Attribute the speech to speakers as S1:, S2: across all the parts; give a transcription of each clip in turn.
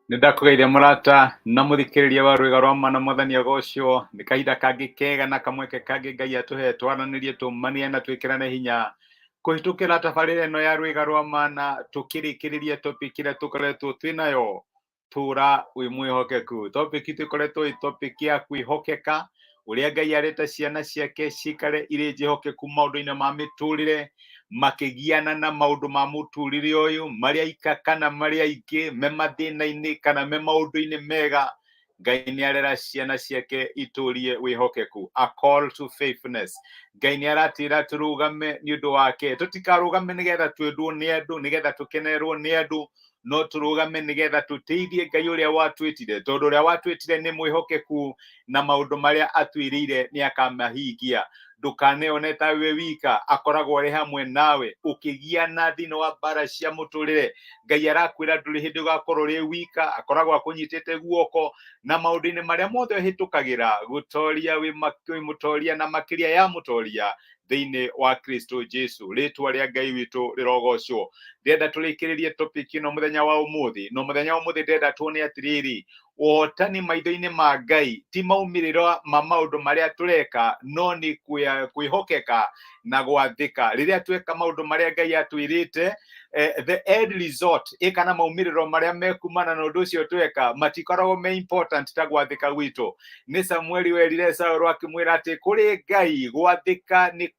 S1: Nĩ ndakũgeithia mũrata na mũthikĩrĩria wa rwĩga rwa mana mwathani agocwo. Nĩ kahinda kangĩ kega na kamweke kangĩ Ngai atũhe twaranĩrie, tũmanie na twĩkĩrane hinya kũhĩtũkĩra tabarĩra ĩno ya rwĩga rwa mana, tũkĩrĩkĩrĩria topic ĩrĩa tũkoretwo twĩ nayo, tũra wĩ mwĩhokeku. Topic itũ ĩkoretwo ĩ topic ya kwĩhokeka, ũrĩa Ngai areta ciana ciake cikare irĩ njĩhokeku maũndũ-inĩ ma mĩtũrĩre, makĩgiana na maũndũ ma mũtũrĩre ũyũ, marĩ aika kana marĩ aingĩ, me mathĩna-inĩ kana me maũndũ-inĩ mega. Ngai nĩ arera ciana ciake itũrie wĩhokeku, a call to faithfulness. Ngai nĩ aratwĩra tũrũgame nĩ ũndũ wake, tũtikarũgame nĩgetha twendwo nĩ andũ, nĩgetha tũkenerwo nĩ andũ, no tũrũgame nĩgetha tũteithie Ngai ũrĩa watwĩtire, tondũ ũrĩa watwĩtire nĩ mwĩhokeku na maũndũ marĩa atwĩrĩire nĩ akamahingia. Ndũkaneone ta wĩ wika, akoragwo arĩ hamwe nawe ũkĩgiana thĩinĩ wa mbara cia mũtũrĩre. Ngai arakwĩra ndũrĩ hĩndĩ ũgakorwo ũrĩ wika, akoragwo akũnyitĩte guoko na maũndũ-inĩ marĩa mothe ũhĩtũkagĩra, gũtoria wĩ mũtoria na makĩria ya mũtoria thĩinĩ wa Kristo Jesu. Rĩtwa rĩa Ngai witũ rĩrogocwo. Ndĩrenda tũrĩkĩrĩrie topic ĩno mũthenya wa ũmũthĩ, no mũthenya wa ũmũthĩ ndĩrenda tuone atĩrĩrĩ, ũhotani maitho-inĩ ma Ngai ti maumĩrĩro ma maũndũ marĩa tũreka, no nĩ kwĩhokeka na gwathĩka. Rĩrĩa tweka maũndũ marĩa Ngai atwĩrĩte, the end result ĩ kana maumĩrĩro marĩa mekumana na ũndũ ũcio tweka matikoragwo me important ta gwathĩka gwitũ. Nĩ Samueli werire Saũlũ akĩmwĩra atĩ kũrĩ Ngai gwathĩka nĩ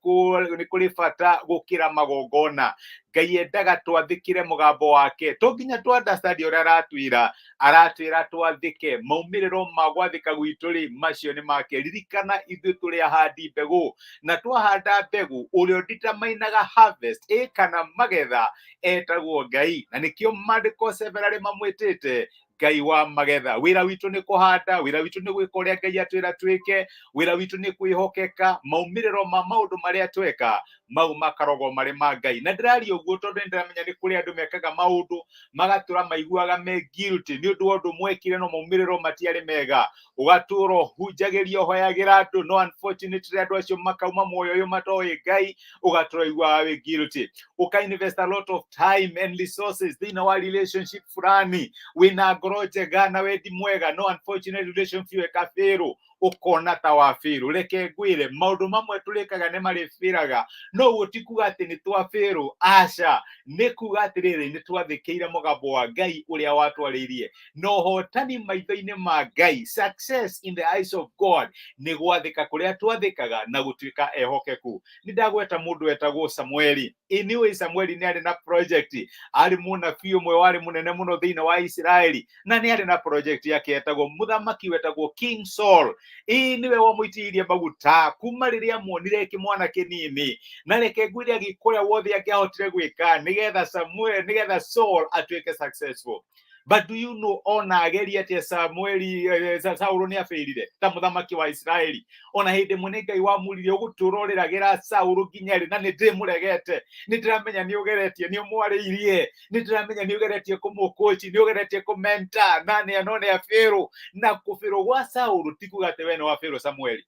S1: kũrĩ bata gũkĩra magongona. Ngai endaga twathĩkĩre mũgambo wake, to nginya tũ understand ũrĩa aratwĩra, aratwĩra twathĩke. Maumĩrĩro ma gwathĩka gwitũ rĩ, macio nĩ make. Ririkana ithuĩ tũrĩ ahandi mbegũ, na twahanda mbegũ ũrĩa ũnditamainaga harvest ĩ kana magetha etagwo Ngai, na nĩkĩo maandĩko severally mamwĩtĩte Ngai wa magetha. Wĩra witũ nĩ kũhanda, wĩra witũ nĩ gwĩka ũrĩa Ngai atwĩra twĩke, wĩra witũ nĩ kwĩhokeka. Maumĩrĩro ma maũndũ marĩa tweka mau makarogwo marĩ ma Ngai. Na ndĩraria ũguo tondũ nĩ ndĩramenya nĩ kũrĩ andũ mekaga maũndũ magatũra maiguaga me guilty nĩ ũndũ wa ũndũ mwekire no maumĩrĩro matiarĩ mega, ũgatũra ũhunjagĩria, ũhoyagĩra andũ, no unfortunately andũ acio makauma muoyo ũyũ matoĩ Ngai, ũgatũra ũiguaga wĩ guilty. Ũka invest a lot of time and resources thĩinĩ wa relationship fulani, wĩna ngoro njega na wendi mwega, no unfortunately relationship ĩyo ĩkabĩrwo, ũkona ta wabĩrwo. Reke ngwĩre, maũndũ mamwe tũrĩkaga nĩ marĩbĩraga, no ũguo ti kuga atĩ nĩ twabĩrwo, aca, nĩ kuga atĩrĩrĩ, nĩ twathĩkĩire mũgambo wa Ngai ũrĩa watwarĩirie. Na ũhotani maitho-inĩ ma Ngai, success in the eyes of God, nĩ gwathĩka kũrĩa twathĩkaga na gũtuĩka ehokeku. Nĩ ndagweta mũndũ wetagwo Samueli. Ĩ nĩ ũĩ Samueli nĩ arĩ na project, arĩ mũnabii ũmwe warĩ mũnene mũno thĩinĩ wa Isiraeli, na nĩ arĩ na project yake yetagwo mũthamaki wetagwo King Saul. Ĩ nĩwe wamũitĩrĩirie maguta kuma rĩrĩa muonire kĩmwana kĩnini, na reke ngwĩre agĩka ũrĩa wothe angĩahotire gwĩka nĩgetha Samuel, nĩgetha Saul atuĩke successful. But do you know, ona ageria atĩa, Samueli, Saulu nĩ abĩrire ta mũthamaki wa Isiraeli. Ona hĩndĩ ĩmwe nĩ Ngai wamũririe, ũgũtũra ũrĩragĩra Saulu nginya rĩ? Na nĩ ndĩmũregete, nĩ ndĩramenya nĩ ũgeretie, nĩ ũmwarĩirie, nĩ ndĩramenya nĩ ũgeretie kũmũkũci, nĩ ũgeretie kũmenta, na nĩ no nĩ abĩrũ. Na kũbĩrwo gwa Saulu ti kuga atĩ we nĩ wabĩrwo Samueli.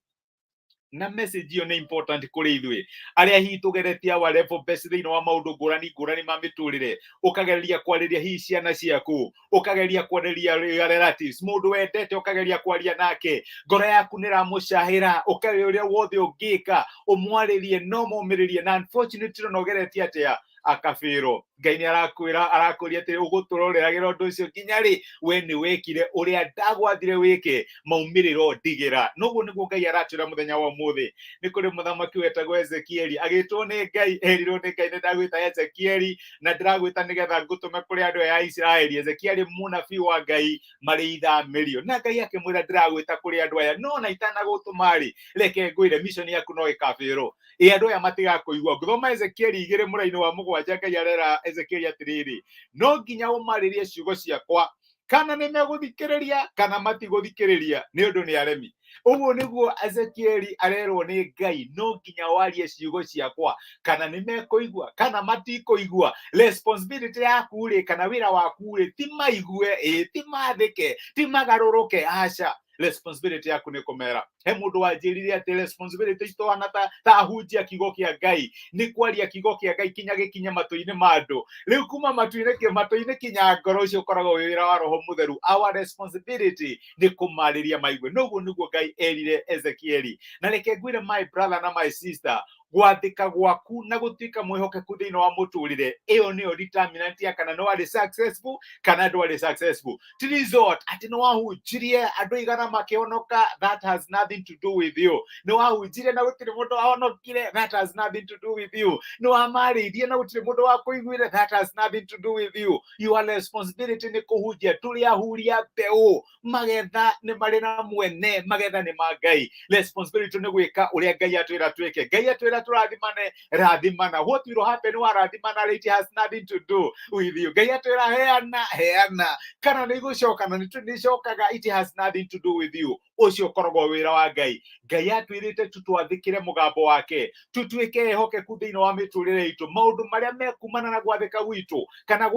S1: Na message ĩyo nĩ important kũrĩ ithuĩ arĩa hihi tũgeretie our level best thĩinĩ wa maũndũ ngũrani ngũrani ma mĩtũrĩre, ũkageria kwarĩria hihi ciana ciaku, ũkageria kwarĩria relatives, mũndũ wendete ũkageria kwaria nake, ngoro yaku nĩ ĩramũcahĩra, ũkageria ũrĩa wothe ũngĩka ũmwarĩrie no momĩrĩrie, na unfortunately no ũgeretie atĩa akabĩrwo. Ngai nĩ arakwĩra, arakũria atĩrĩ, ũgũtũra ũrĩragĩra ũndũ ũcio nginya rĩ? We nĩ wekire ũrĩa ndagwathire wĩke, maumĩrĩro ndigĩra. Noguo nĩguo Ngai aratwĩra mũthenya wa ũmũthĩ. Nĩ kũrĩ mũthamaki wetagwo Ezekieli, agĩtwo nĩ Ngai, erirwo nĩ Ngai, nĩ ndagwĩta Ezekieli na ndĩragwĩta nĩgetha ngũtũme kũrĩ andũ aya a Isiraeli. Ezekieli mũnabii wa Ngai marĩ ithamĩrio, na Ngai akĩmwĩra, ndĩragwĩta kũrĩ andũ aya, no na itanagũtũma rĩ, reke ngwĩre mission yaku no ĩkabĩrwo. Ĩ andũ aya matigakũigua. Ngũthoma Ezekieli 2 mũraini wa 7, Ngai arera Ezekieli atĩrĩrĩ, no nginya ũmarĩrie ciugo ciakwa, kana nĩ megũthikĩrĩria kana matigũthikĩrĩria, nĩ ũndũ nĩ aremi. Ũguo nĩguo Ezekieli arerwo nĩ Ngai, no nginya warie ciugo ciakwa, kana nĩ mekũigua kana matikũigua. Responsibility yaku rĩ, kana wĩra waku rĩ, ti maigue, ĩ ti mathĩke, ti magarũrũke, aca. Responsibility yaku nĩ kũmera. He mũndũ wanjĩrire atĩ responsibility itũ hana ta ahunjia kiugo kĩa Ngai nĩ kwaria kiugo kĩa Ngai kinya gĩkinye matũ-inĩ ma andũ. Rĩu kuma matũ-inĩ kinya ngoro, ũcio ũkoragwo wĩ wĩra wa Roho Mũtheru. Our responsibility nĩ kũmarĩria maigue. Noguo nĩguo Ngai erire Ezekieli. Na reke ngwĩre, my brother na my sister, gwathĩka gwaku na gũtuĩka mwĩhokeku thĩinĩ wa mũtũrĩre, ĩyo nĩyo determinant ya kana nĩ warĩ successful kana ndwarĩ successful. Ti result atĩ nĩ wahunjirie andũ igana makĩhonoka, that has nothing to do with you. Nĩ wahunjirie na gũtirĩ mũndũ wahonokire, that has nothing to do with you. Nĩ wamarĩirie na gũtirĩ mũndũ wakũiguire, that has nothing to do with you. Your responsibility nĩ kũhunjia. Tũrĩ ahuria mbeũ, magetha nĩ marĩ na mwene, magetha nĩ ma Ngai. Responsibility nĩ gwĩka ũrĩa Ngai atwĩra twĩke. Ngai atwĩra tũrathimane, rathimana. What will happen warathimana, it has nothing to do with you. Ngai atwĩra heana, heana. Kana nĩ igũcoka na nĩ nĩcokaga, it has nothing to do with you. Ũcio ũkoragwo wĩra wa Ngai. Ngai atwĩrĩte tutwathĩkĩre mũgambo wake, tutuĩke ehokeku thĩinĩ wa mĩtũrĩre itũ. Maũndũ marĩa mekumana na gwathĩka gwitũ kana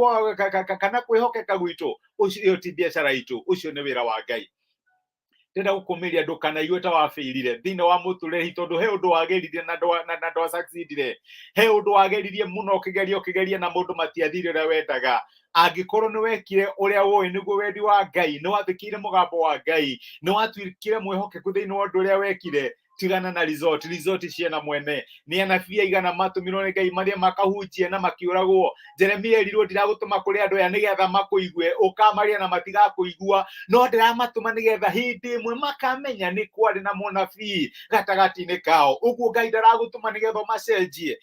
S1: kwĩhokeka gwitũ, ũcio ti biacara itũ, ũcio nĩ wĩra wa Ngai. Ndĩrenda gũkũmĩria ndũkanaigue ta wabĩirire thĩinĩ wa mũtũrĩre, tondũ he ũndũ wageririe na ndwasucceedire. He ũndũ wageririe mũno, ũkĩgeria ũkĩgeria na mũndũ matiathire ũrĩa wendaga. Angĩkorwo nĩ wekire ũrĩa ũĩ nĩguo wendi wa Ngai, nĩ wathĩkĩire mũgambo wa Ngai, nĩ watuĩkire mwĩhokeku thĩinĩ wa ũndũ ũrĩa wekire, tigana na result. Result ciena mwene. Nĩ anabii aigana matũmirwo nĩ Ngai mathiĩ makahunjie na makĩũragwo? Jeremia erirwo, "Ndiragũtũma kũrĩ andũ aya nĩgetha makũigue, ũkamaria na matigakũigua, no ndĩramatũma nĩgetha hĩndĩ ĩmwe makamenya nĩ kwarĩ na mũnabii gatagatĩ-inĩ kao." Ũguo Ngai ndaragũtũma nĩgetha ũmacenjie.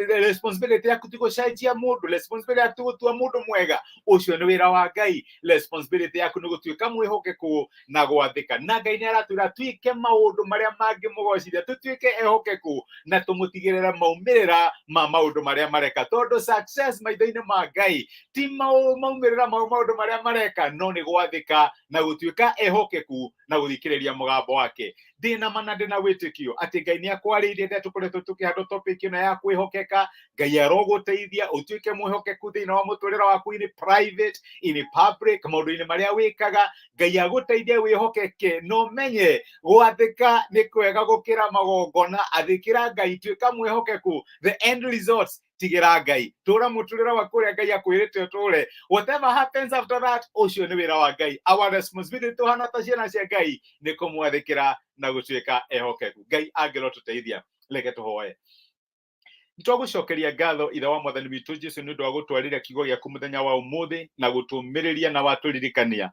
S1: Responsibility yaku ti gũcenjia mũndũ, responsibility yaku ti gũtua mũndũ mwega, ũcio nĩ wĩra wa Ngai. Responsibility yaku nĩ gũtuĩka mwĩhokeku na gwathĩka. Na Ngai nĩ aratwĩra twĩke maũndũ marĩa mangĩmũgocithia, tũtuĩke ehokeku na tũmũtigĩrĩre maumĩrĩra ma maũndũ marĩa mareka, tondũ success maitho-inĩ ma Ngai ti maumĩrĩra ma maũndũ marĩa mareka, no nĩ gwathĩka na gũtuĩka ehokeku na gũthikĩrĩria mũgambo wake. Ndĩna mana, ndĩna wĩtĩkio atĩ Ngai nĩ akwarĩirie rĩrĩa tũkoretwo tũkĩhandwo topic ĩno ya kwĩhokeka. Ngai arogũteithia ũtuĩke mwĩhokeku thĩinĩ wa mũtũrĩre waku, in private, in public, maũndũ-inĩ marĩa wĩkaga. Ngai agũteithie wĩhokeke na ũmenye gwathĩka nĩ kwega gũkĩra magongona. Athĩkĩra Ngai, tuĩka mwĩhokeku, the end results tigĩra Ngai. Tũra mũtũrĩre waku ũrĩa Ngai akwĩrĩte ũtũre. Whatever happens after that, ũcio nĩ wĩra wa Ngai. Our responsibility tũhana ta ciana cia Ngai nĩ kũmwathĩkĩra na gũtuĩka ehokeku. Ngai angĩrotũteithia. Reke tũhoe. Nĩtwagũcokeria ngatho, Ithe wa Mwathani witũ Jesu, nĩ ũndũ wa gũtwarĩra kiugo gĩaku mũthenya wa ũmũthĩ na gũtũmĩrĩria na watũririkania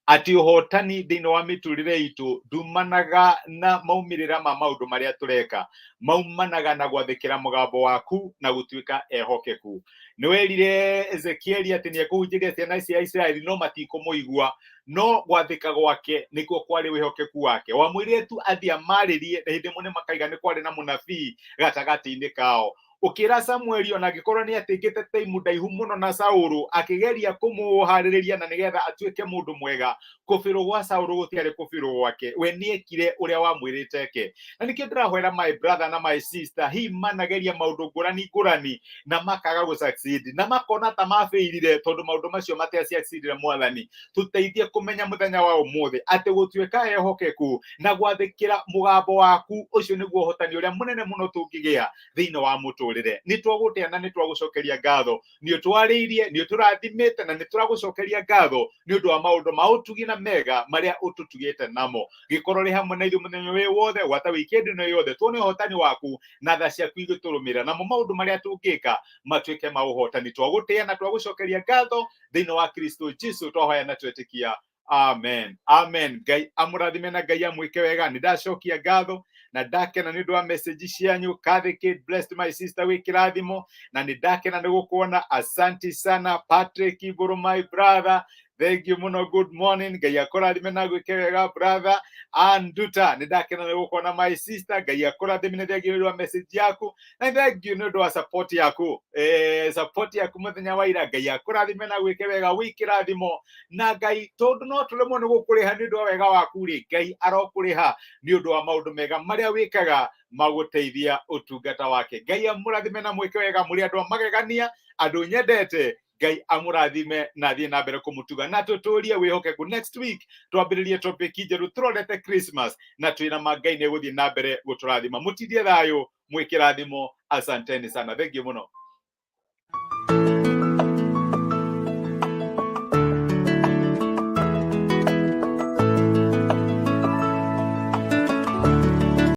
S1: atĩ ũhotani thĩinĩ wa mĩtũrĩre itũ ndumanaga na maumĩrĩra ma maũndũ marĩa tũreka, maumanaga na gwathĩkĩra mũgambo waku na gũtuĩka ehokeku. Nĩ werire Ezekieli atĩ nĩ ekũhunjĩria ciana cia Isiraeli no matikũmũigua, no gwathĩka gwake nĩkuo kwarĩ wĩhokeku wake. Wamwĩrire tu athiĩ amarĩrie na hĩndĩ ĩmwe nĩ makaiga nĩ kwarĩ na mũnabii gatagatĩ-inĩ kao. Ũkĩra Samueli ona angĩkorwo nĩ atĩngĩte taimu ndaihu mũno na Saũlũ akĩgeria kũmũharĩrĩria na nĩgetha atuĩke mũndũ mwega, kũbĩrwo gwa Saũlũ gũtiarĩ kũbĩrwo gwake, we nĩekire ũrĩa wamwĩrĩte eke. Na nĩkĩo ndĩrahoera my brother na my sister, hihi manageria maũndũ ngũrani ngũrani na makaga gũ succeed na makona ta mabĩirire tondũ maũndũ macio matiasucceedire. Mwathani, tũteithie kũmenya mũthenya wa ũmũthĩ atĩ gũtuĩka ehokeku na gwathĩkĩra mũgambo waku, ũcio nĩguo ũhotani ũrĩa mũnene mũno tũngĩgĩa thĩinĩ wa mũtũrĩre. Nĩ twagũtĩa na nĩ twagũcokeria ngatho. Nĩ ũtwarĩirie, nĩ ũtũrathimĩte, na nĩ tũragũcokeria ngatho nĩ ũndũ wa maũndũ ma ũtugi na mega marĩa ũtũtugĩte namo. Gĩkorwo rĩ hamwe na ithuĩ mũthenya ũyũ wothe, gwata weekend ĩno yothe, tuone ũhotani waku na tha ciaku igĩtũrũmĩrĩra, namo maũndũ marĩa tũngĩka matuĩke ma ũhotani. Twagũtĩa na twagũcokeria ngatho thĩinĩ wa Kristo Jesu twahoya na twetĩkia, amen, amen. Ngai amũrathime na Ngai amwĩke wega. Nĩ ndacokia ngatho na ndakena nĩ ũndũ wa message cianyu. Kathy Kate, blessed, my sister, wĩ kĩrathimo na nĩ ndakena nĩ gũkuona. Asanti sana. Patrick Iburu, my brother, thank you mũno, good morning. Ngai akũrathime na gwĩke wega, brother. Anduta, nĩ ndakena nĩ gũkuona, my sister. Ngai akũrathime, nĩ thank you nĩ ũndũ wa message yaku na thank you nĩ ũndũ wa support yaku, support yaku mũthenya wa ira. Ngai akũrathime na gwĩke wega, wĩ kĩrathimo. Na Ngai, tondũ no tũremwo nĩ gũkũrĩha nĩ ũndũ wa wega waku rĩ, Ngai arokũrĩha nĩ ũndũ wa maũndũ mega marĩa wĩkaga magũteithia ũtungata wake. Ngai amũrathime na mwĩke wega. Mũrĩ andũ a magegania, andũ nyendete. Ngai amũrathime na athiĩ na mbere kũmũtuga na tũtũrie wĩhokeku. Next week twambĩrĩrie topic njerũ tũrorete Christmas, na twĩna ma Ngai nĩ egũthiĩ na mbere gũtũrathima. Mũtindie thayũ, mwĩkĩrathimo. Asanteni sana, thank you mũno.